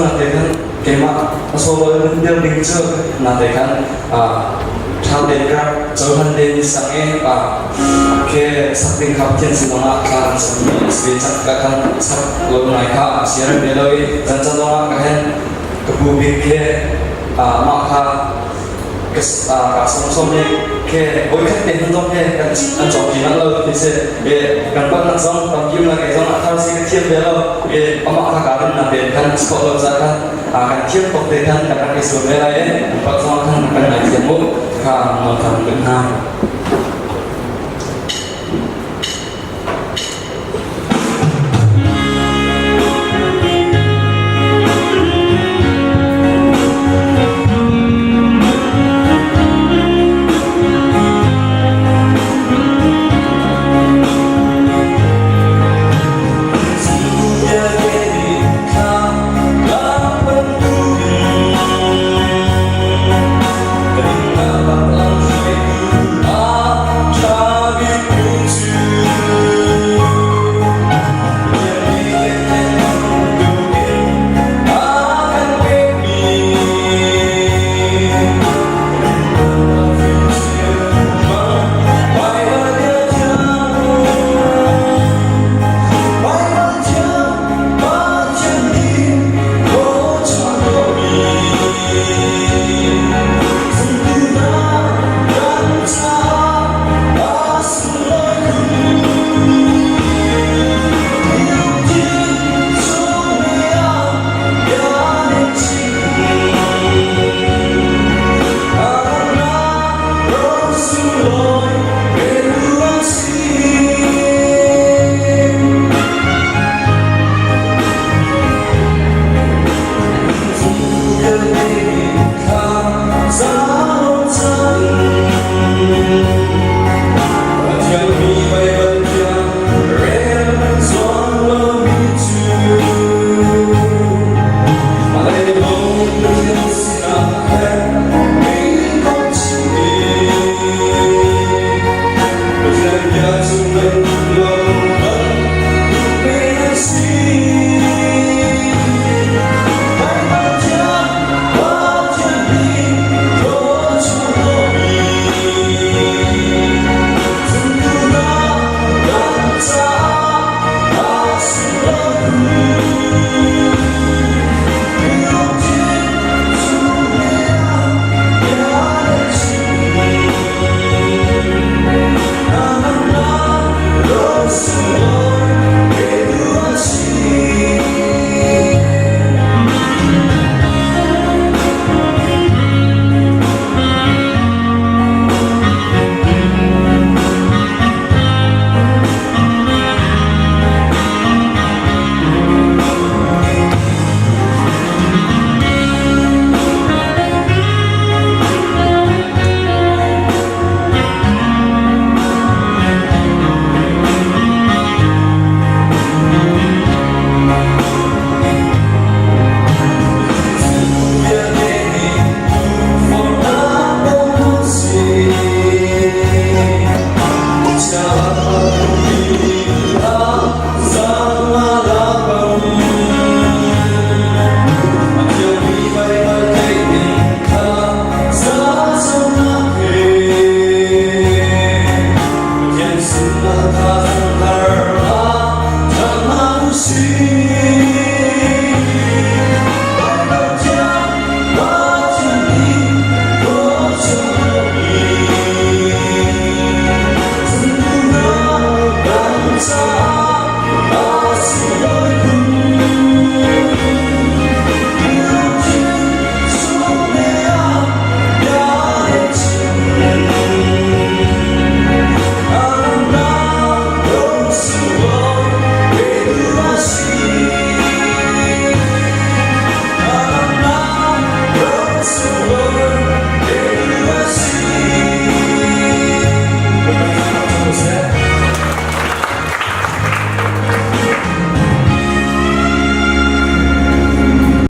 Nate khan keimah a solo in dir ding cu nate khan ṭha tein ka cohlan te ni sang i ke sak ding kha Pathian sin zongah thla kan cam i si cak ka khan sak lo ngai kha a si rem ve lo i zan can zongah ka hen ka pu bik ke mah kha ka sawmsawm i ke voikhat te hman zong he kan an cawk ti manh lo ti si e kan palhnak zong tampi um la kei zong a thar si ka thiam ve lo e amah kha kaa rinnak te khan a lo ca khan kan thiam tok te khan kan rak i zuam ve lai e palh zong khan kan ngai thiam mu kha nawl kan hna.